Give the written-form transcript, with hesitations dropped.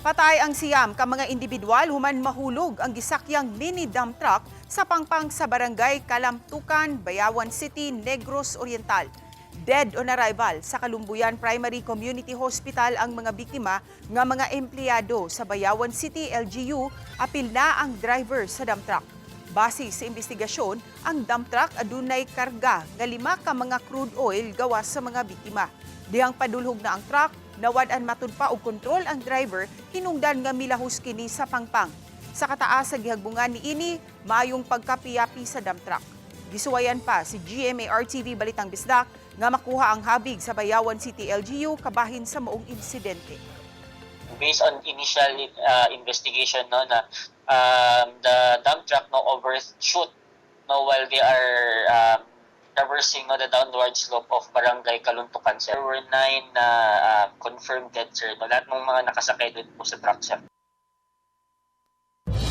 Patay ang 9 ka mga individual human mahulog ang gisakyang mini dump truck sa pangpang sa Barangay Kalamtukan, Bayawan City, Negros Oriental. Dead on arrival sa Kalumbuyan Primary Community Hospital ang mga biktima nga mga empleyado sa Bayawan City LGU, apil na ang driver sa dump truck. Base sa investigasyon, ang dump truck adunay karga nga 5 ka mga crude oil gawas sa mga biktima. Dihang padulhog na ang truck, nawad-an matud pa og kontrol ang driver hinungdan nga milahus kini sa pangpang. Sa kataas sa gihagbungan niini, maayong pagkapiyapi sa dump truck. Gisuwayan pa si GMA RTV Balitang Bisdak nga makuha ang habig sa Bayawan City LGU kabahin sa maong insidente. Based on initial investigation, no, na the dump truck, no, overshoot, no, while they are traversing, no, the downward slope of Barangay Kaluntukan, sir. There were nine na confirmed dead, sir, no, lahat ng mga nakasakay doon po sa truck, sir.